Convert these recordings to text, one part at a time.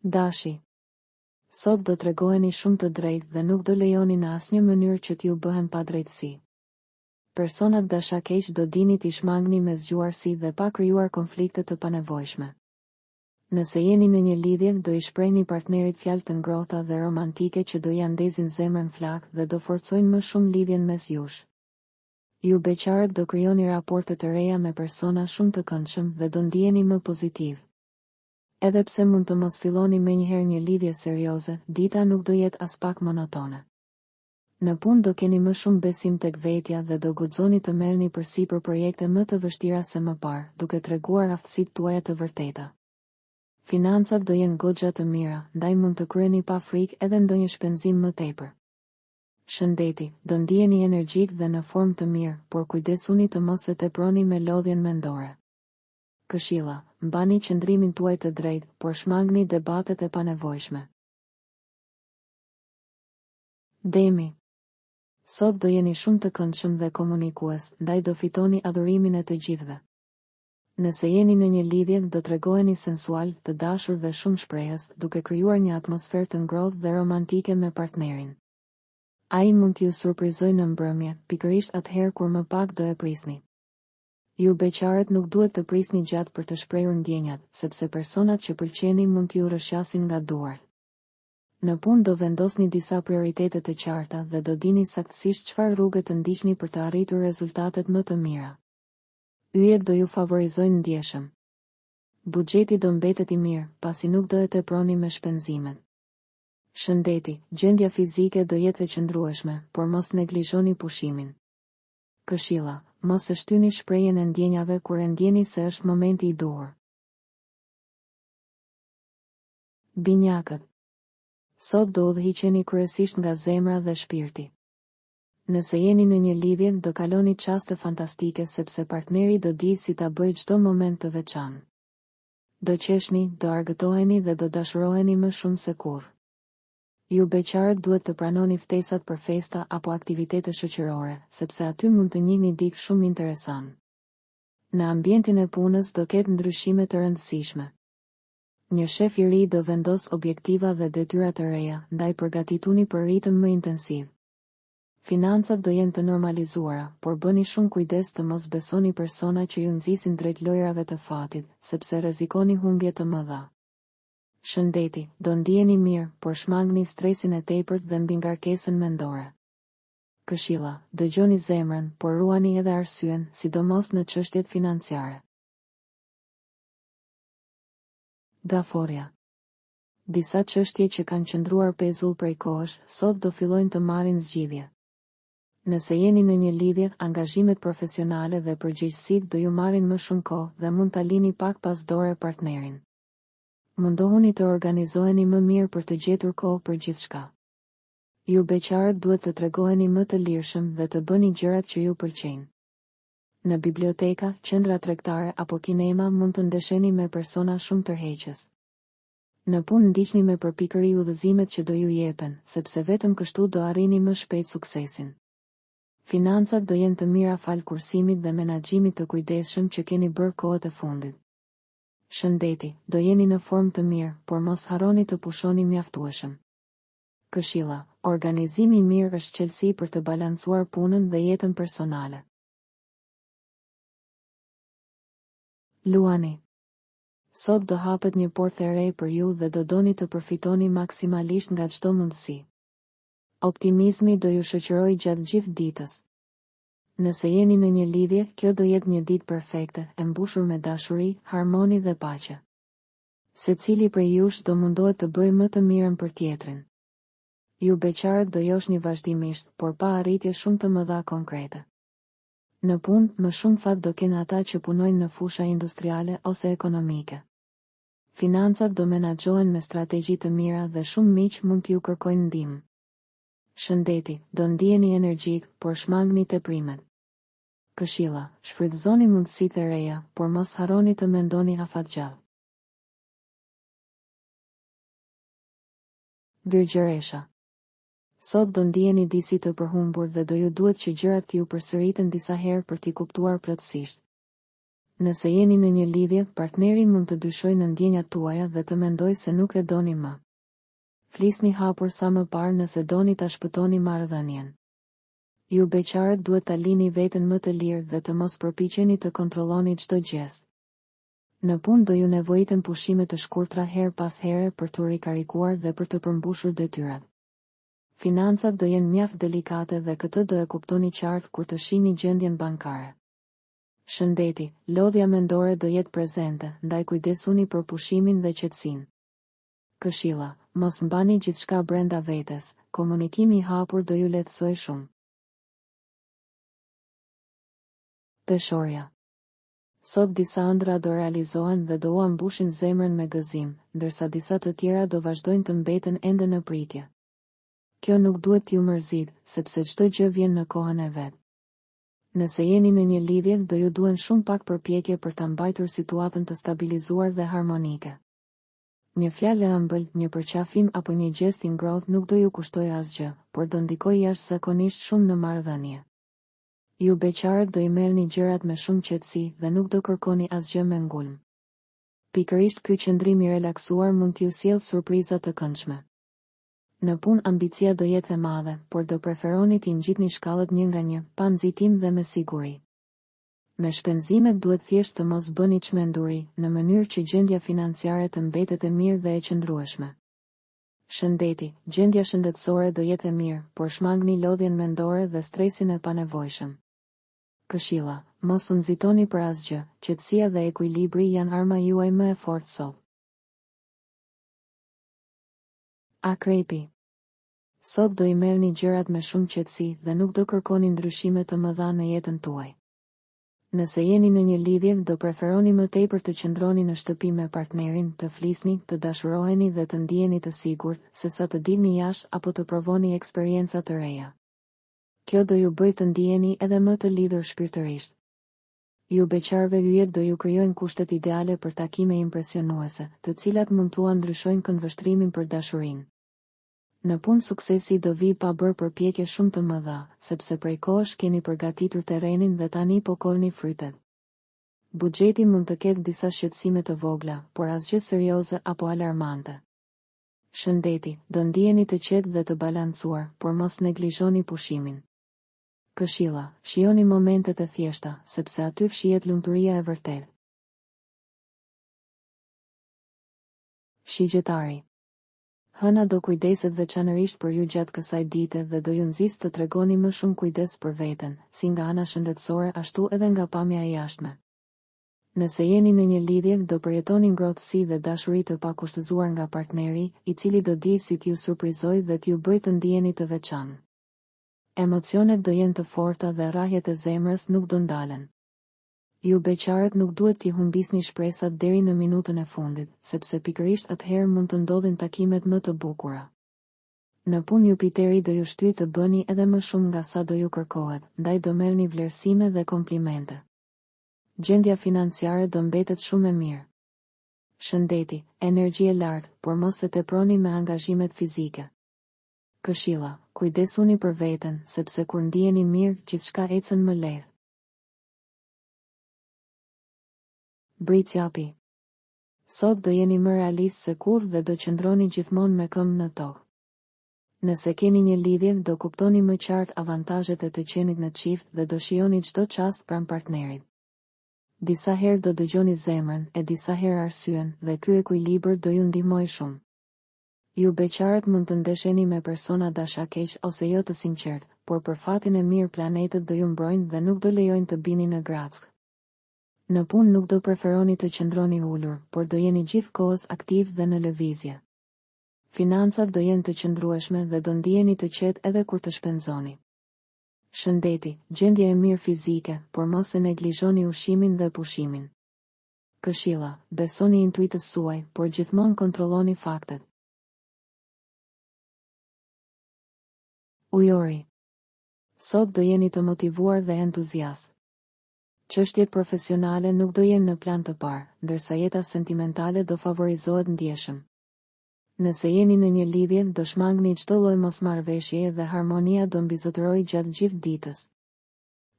Dashi. Sot do tregoheni shumë të drejtë dhe nuk do lejoni në asnjë mënyrë që t'ju bëhen padrejtësi. Personat dashakeq do dini t'i shmangni me zgjuarsi dhe pa krijuar konflikte të panevojshme. Nëse jeni në një lidhje, do i shprehni partnerit fjalë të ngrohta dhe romantike që do ia ndezin zemrën flakë dhe do forcojnë më shumë lidhjen mes jush. Ju beqarët do krijoni raporte të reja me persona shumë të këndshëm dhe do ndiheni më pozitivë. Edhe pse mund të mos filloni menjëherë një lidhje serioze, dita nuk do jetë aspak monotone. Në punë do keni më shumë besim tek vetja dhe do guxoni të merrni përsipër projekte më të vështira se më parë, duke treguar aftësitë tuaja të vërteta. Financat do jenë goxha të mira, ndaj mund të kryeni pa frikë edhe ndonjë shpenzim më tepër. Shëndeti, do ndiheni energjik dhe në formë të mirë, por kujdesuni të mos e teproni me lodhjen mendore. Këshilla, mbani qëndrimin tuaj të drejtë, por shmangni debatet e panevojshme. Demi. Sot do jeni shumë të këndshëm dhe komunikues, ndaj do fitoni adhurimin e të gjithëve. Nëse jeni në një lidhje, do tregoheni sensual, të dashur dhe shumë shprehës, duke krijuar një atmosferë të ngrohtë dhe romantike me partnerin. Ai mund t'ju surprizojë në mbrëmje, pikërisht atëherë kur më pak do e prisni. Ju beqarët nuk duhet të prisni gjatë për të shprehur ndjenjat, sepse personat që pëlqeni mund t'ju rrëshqasin nga duart. Në punë do vendosni disa prioritete të qarta dhe do dini saktësisht çfarë rruge të ndiqni për të arritur rezultatet më të mira. Yjet do ju favorizojnë ndjeshëm. Buxheti do mbetet i mirë, pasi nuk do e teproni me shpenzimet. Shëndeti, gjendja fizike do jetë e qëndrueshme, por mos neglizhoni pushimin. Këshilla, mos e shtyni shprehjen e ndjenjave kur e ndjeni se është momenti i duhur. Binjakët. Sot do udhëhiqeni kryesisht nga zemra dhe shpirti. Nëse jeni në një lidhje, do kaloni çaste fantastike sepse partneri do dijë si ta bëjë çdo moment të veçantë. Do qeshni, do argëtoheni dhe do dashuroheni më shumë se kurrë. Ju beqarët duhet të pranoni ftesat për festa apo aktivitete shoqërore, sepse aty mund të njihni dikë shumë interesant. Në ambientin e punës do ketë ndryshime të rëndësishme. Një shef i ri do vendosë objektiva dhe detyra të reja, ndaj përgatituni për ritëm më intensiv. Financat do jenë të normalizuara, por bëni shumë kujdes të mos besoni persona që ju nxisin drejt lojërave të fatit, sepse rrezikoni humbje të mëdha. Shëndeti, do ndiheni mirë, por shmangni stresin e tepërt dhe mbingarkesën mendore. Këshilla, dëgjoni zemrën, por ruani edhe arsyen, sidomos në çështjet financiare. Gaforrja. Disa çështje që kanë qëndruar pezull prej kohësh, sot do fillojnë të marrin zgjidhje. Nëse jeni në një lidhje, angazhimet profesionale dhe përgjegjësitë do ju marrin më shumë kohë dhe mund ta lini pak pas dore partnerin. Mundohuni të organizoheni më mirë për të gjetur kohë për gjithçka. Ju beqarët duhet të tregoheni më të lirshëm dhe të bëni gjërat që ju pëlqejnë. Në biblioteka, qendra tregtare apo kinema mund të ndesheni me persona shumë tërheqës. Në punë ndiqni me përpikëri udhëzimet që do ju jepen, sepse vetëm kështu do arrini më shpejt suksesin. Financat do jenë të mira falë kursimit dhe menaxhimit të kujdesshëm që keni bërë kohët e fundit. Shëndeti, do jeni në formë të mirë, por mos harroni të pushoni mjaftueshëm. Këshilla, Organizimi i mirë është çelësi për të balancuar punën dhe jetën personale. Luani. Sot do hapet një portë e re për ju dhe do doni të përfitoni maksimalisht nga çdo mundësi. Optimizmi do ju shoqërojë gjatë gjithë ditës. Nëse jeni në një lidhje, kjo do jetë një ditë perfekte, e mbushur me dashuri, harmoni dhe paqe. Secili prej jush do mundohet të bëjë më të mirën për tjetrin. Ju beqarët do joshni vazhdimisht, por pa arritje shumë të mëdha konkrete. Në punë, më shumë fat do kenë ata që punojnë në fusha industriale ose ekonomike. Financat do menaxhohen me strategji të mira dhe shumë miq mund t'ju kërkojnë ndihmë. Shëndeti, do ndiheni energjik, por shmangni teprimet. Këshilla, shfrytëzoni mundësitë e reja, por mos harroni të mendoni afatgjatë. Virgjëresha. Sot do ndiheni disi të përhumbur dhe do ju duhet që gjërat t'ju përsëriten disa herë për t'i kuptuar plotësisht. Nëse jeni në një lidhje, partneri mund të dyshojë në ndjenjat tuaja dhe të mendojë se nuk e doni më. Flisni hapur sa më parë nëse doni ta shpëtoni marrëdhënien. Ju beqarët duhet ta lini veten më të lirë dhe të mos përpiqeni të kontrolloni çdo gjest. Në punë do ju nevojiten pushime të shkurtra herë pas here për t'u rikarikuar dhe për të përmbushur detyrat. Financat do jenë mjaft delikate dhe këtë do e kuptoni qartë kur të shihni gjendjen bankare. Shëndeti, lodhja mendore do jetë prezente, ndaj kujdesuni për pushimin dhe qetësinë. Këshilla, mos mbani gjithçka brenda vetes, komunikimi i hapur do ju lehtësojë shumë. Peshorja. Sot disa ëndrra do realizohen dhe do ua mbushin zemrën me gëzim, ndërsa disa të tjera do vazhdojnë të mbeten ende në pritje. Kjo nuk duhet t'ju mërzitë, sepse çdo gjë vjen në kohën e vet. Nëse jeni në një lidhje, do ju duhen shumë pak përpjekje për ta mbajtur situatën të stabilizuar dhe harmonike. Një fjalë e ëmbël, një përqafim apo një gjest i ngrohtë nuk do ju kushtojë asgjë, por do ndikojë jashtëzakonisht shumë në marrëdhënie. Ju beqarët do i merrni gjërat me shumë qetësi dhe nuk do kërkoni asgjë me ngulm. Pikërisht ky qëndrim i relaksuar mund t'ju sjellë surpriza të këndshme. Në punë ambicia do jetë e madhe, por do preferoni t'i ngjitni shkallët një nga një, pa nxitim dhe me siguri. Me shpenzimet duhet thjesht të mos bëni çmenduri, në mënyrë që gjendja financiare të mbetet e mirë dhe e qëndrueshme. Shëndeti, gjendja shëndetësore do jetë e mirë, por shmangni lodhjen mendore dhe stresin e panevojshëm. Këshilla, mos u nxitoni për asgjë, qetësia dhe ekuilibri janë arma juaj më e fortë sot. Akrepi. Sot do i merrni gjërat me shumë qetësi dhe nuk do kërkoni ndryshime të mëdha në jetën tuaj. Nëse jeni në një lidhje, do preferoni më tepër të qëndroni në shtëpi me partnerin, të flisni, të dashuroheni dhe të ndiheni të sigurt, sesa të dilni jashtë apo të provoni eksperienca të reja. Kjo do ju bëjë të ndiheni edhe më të lidhur shpirtërisht. Ju beqarëve yjet do ju krijojnë kushtet ideale për takime impresionuese, të cilat mund t'ua ndryshojnë këndvështrimin për dashurinë. Në punë suksesi do vijë pa bërë përpjekje shumë të mëdha, sepse prej kohësh keni përgatitur terrenin dhe tani po korrni frytet. Buxheti mund të ketë disa shqetësime të vogla, por asgjë serioze apo alarmante. Shëndeti, do ndiheni të qetë dhe të balancuar, por mos neglizhoni pushimin. Këshilla, shijoni momentet e thjeshta, sepse aty fshihet lumturia e vërtetë. Shigjetari. Hëna do kujdeset veçanërisht për ju gjatë kësaj dite dhe do ju nxisë të tregoni më shumë kujdes për veten, si nga ana shëndetësore ashtu edhe nga pamja e jashtme. Nëse jeni në një lidhje, do përjetoni ngrohtësi dhe dashuri të pakushtëzuar nga partneri, i cili do dijë si t'ju surprizojë dhe t'ju bëjë të ndiheni të veçantë. Emocionet do jenë të forta dhe rrahjet e zemrës nuk do ndalen. Ju beqarët nuk duhet t'i humbisni shpresat deri në minutën e fundit, sepse pikërisht atëherë mund të ndodhin takimet më të bukura. Në punë Jupiteri do ju shtyjë të bëni edhe më shumë nga sa do ju kërkohet, ndaj do merrni vlerësime dhe komplimente. Gjendja financiare do mbetet shumë e mirë. Shëndeti, energji e lartë, por mos e teproni me angazhimet fizike. Këshilla, Kujdesuni për veten, sepse kur ndiheni mirë, gjithçka ecën më lehtë. Bricjapi. Sot do jeni më realist se kurrë dhe do qëndroni gjithmonë me këmbë në tokë. Nëse keni një lidhje, do kuptoni më qartë avantazhet e të qenit në çift dhe do shijoni çdo çast pranë partnerit. Disa herë do dëgjoni zemrën, e disa herë arsyen, dhe ky ekuilibër do ju ndihmojë shumë. Ju beqarët mund të ndesheni me persona dashakeq ose jo të sinqertë, por për fatin e mirë planetët do ju mbrojnë dhe nuk do lejojnë të bini në grackë. Në punë nuk do preferoni të qëndroni ulur, por do jeni gjithë kohës aktivë dhe në lëvizje. Financat do jenë të qëndrueshme dhe do ndiheni të qetë edhe kur të shpenzoni. Shëndeti, gjendje e mirë fizike, por mos e neglizhoni ushqimin dhe pushimin. Këshilla, besoni intuitës suaj, por gjithmonë kontrolloni faktet. Ujori. Sot do jeni të motivuar dhe entuziast. Çështjet profesionale nuk do jenë në plan të parë, ndërsa jeta sentimentale do favorizohet ndjeshëm. Nëse jeni në një lidhje, do shmangni çdo lloj mosmarrëveshjeje dhe harmonia do mbizotërojë gjatë gjithë ditës.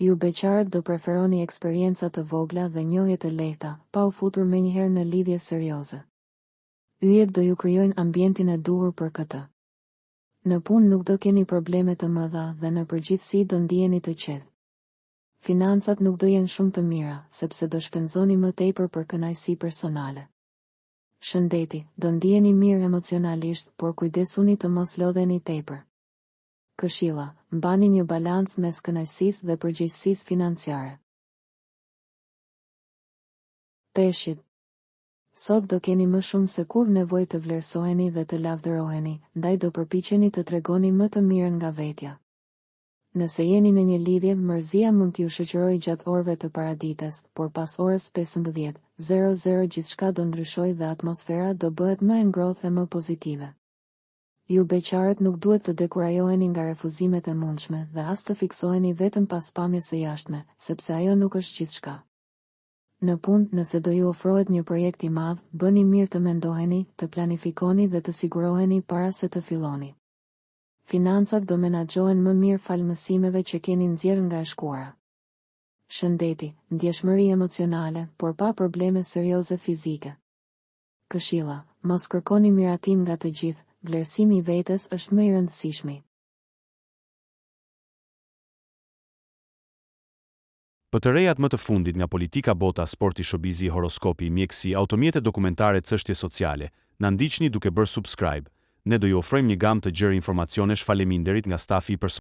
Ju beqarët do preferoni eksperienca të vogla dhe njohje të lehta, pa u futur menjëherë në lidhje serioze. Yjet do ju krijojnë ambientin e duhur për këtë. Në punë nuk do keni probleme të mëdha dhe në përgjithësi do ndiheni të qetë. Financat nuk do jenë shumë të mira, sepse do shpenzoni më tepër për kënaqësi personale. Shëndeti, do ndiheni mirë emocionalisht, por kujdesuni të mos lodheni tepër. Këshilla, mbani një balancë mes kënaqësisë dhe përgjegjësisë financiare. Peshqit. Sot do keni më shumë se kurrë nevojë të vlerësoheni dhe të lavdëroheni, ndaj do përpiqeni të tregoni më të mirën nga vetja. Nëse jeni në një lidhje, mërzia mund t'ju shoqërojë gjatë orëve të paradites, por pas orës 15:00 gjithçka do ndryshojë dhe atmosfera do bëhet më e ngrohtë e më pozitive. Ju beqarët nuk duhet të dekurajoheni nga refuzimet e mundshme dhe as të fiksoheni vetëm pas pamjes së jashtme, sepse ajo nuk është gjithçka. Në punë, nëse do ju ofrohet një projekt i madh, bëni mirë të mendoheni, të planifikoni dhe të siguroheni para se të filloni. Financat do menaxhohen më mirë falë mësimeve që keni nxjerrë nga e shkuara. Shëndeti, ndjeshmëri emocionale, por pa probleme serioze fizike. Këshilla, Mos kërkoni miratim nga të gjithë, vlerësimi i vetes është më i rëndësishmi. Për të rejat më të fundit nga politika bota sporti showbizi horoskopi mjekësi automjete dokumentare cështje sociale na ndiqni duke bërë subscribe ne do ju ofrojmë një gamë të gjerë informacionesh faleminderit nga stafi i.